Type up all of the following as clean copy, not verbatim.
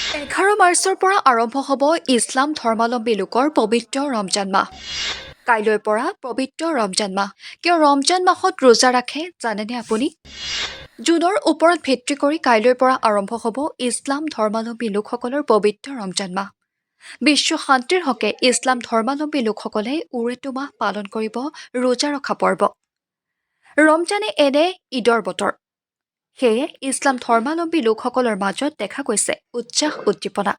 11 মাৰ্চৰ পৰা আৰম্ভ হ'ব ইছলাম ধৰ্মাৱলম্বী লোকৰ পবিত্ৰ ৰমজান মাহ। কাইলৈৰ পৰা পবিত্ৰ ৰমজান মাহ। কিয় ৰমজান মাহত ৰোজা ৰাখে, জানেনে আপুনি? জোনৰ ওপৰত ভিত্তি কৰি কাইলৈৰ পৰা আৰম্ভ হ'ব ইছলাম ধৰ্মাৱলম্বী লোকসকলৰ পবিত্ৰ ৰমজান মাহ। বিশ্ব শান্তিৰ হকে ইছলাম ধৰ্মাৱলম্বী লোকসকলে ওৰেটো মাহ পালন কৰিব ৰোজা ৰখা পৰ্ব। ৰমজানে এনে ঈদৰ বতৰ। সেয়ে ইছলাম ধৰ্মাৱলম্বী লোকসকলৰ মাজত দেখা গৈছে উৎসাহ উদ্দীপনা।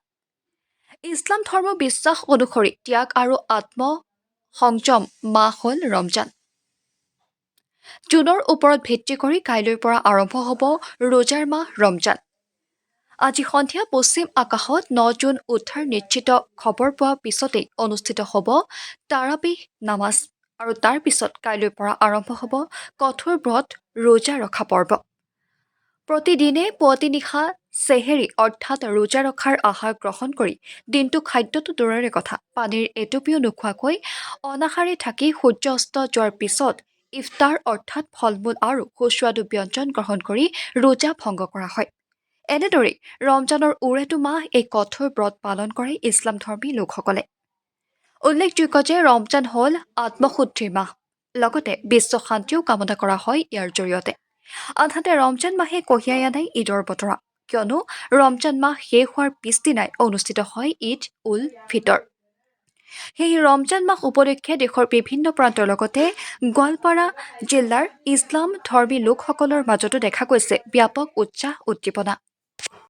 ইছলাম ধৰ্ম বিশ্বাস অনুসৰি ত্যাগ আৰু আত্ম সংযম মাহ হ'ল ৰমজান। জোনৰ ওপৰত ভিত্তি কৰি কাইলৈৰ পৰা আৰম্ভ হ'ব ৰোজাৰ মাহ ৰমজান। আজি সন্ধিয়া পশ্চিম আকাশত ন জোন উঠাৰ নিশ্চিত খবৰ পোৱাৰ পিছতেই অনুষ্ঠিত হ'ব তাৰাবিহ নামাজ আৰু তাৰ পিছত কাইলৈৰ পৰা আৰম্ভ হ'ব কঠোৰ ব্ৰত ৰোজা ৰখা পৰ্ব। প্ৰতিদিনে পুৱতি নিশা চেহেৰি অৰ্থাৎ ৰোজা ৰখাৰ আহাৰ গ্ৰহণ কৰি দিনটো খাদ্যটো দূৰৰে কথা, পানীৰ এটুপিও নোখোৱাকৈ অনাহাৰে থাকি সূৰ্য অস্ত যোৱাৰ পিছত ইফতাৰ অৰ্থাৎ ফল মূল আৰু সুস্বাদু ব্যঞ্জন গ্ৰহণ কৰি ৰোজা ভংগ কৰা হয়। এনেদৰেই ৰমজানৰ ওৰেটো মাহ এই কঠোৰ ব্ৰত পালন কৰে ইছলাম ধৰ্মী লোকসকলে। উল্লেখযোগ্য যে ৰমজান হ'ল আত্মশুদ্ধিৰ মাহ, লগতে বিশ্ব শান্তিও কামনা কৰা হয় ইয়াৰ জৰিয়তে। আনহাতে ৰমজান মাহে কঢ়িয়াই আনে ঈদৰ বতৰা, কিয়নো ৰমজান মাহ শেষ হোৱাৰ পিছদিনাই অনুষ্ঠিত হয় ঈদ উল ফিতৰ। সেই ৰমজান মাহ উপলক্ষে দেশৰ বিভিন্ন প্ৰান্তৰ লগতে গোৱালপাৰা জিলাৰ ইছলাম ধৰ্মী লোকসকলৰ মাজতো দেখা গৈছে ব্যাপক উৎসাহ উদ্দীপনা।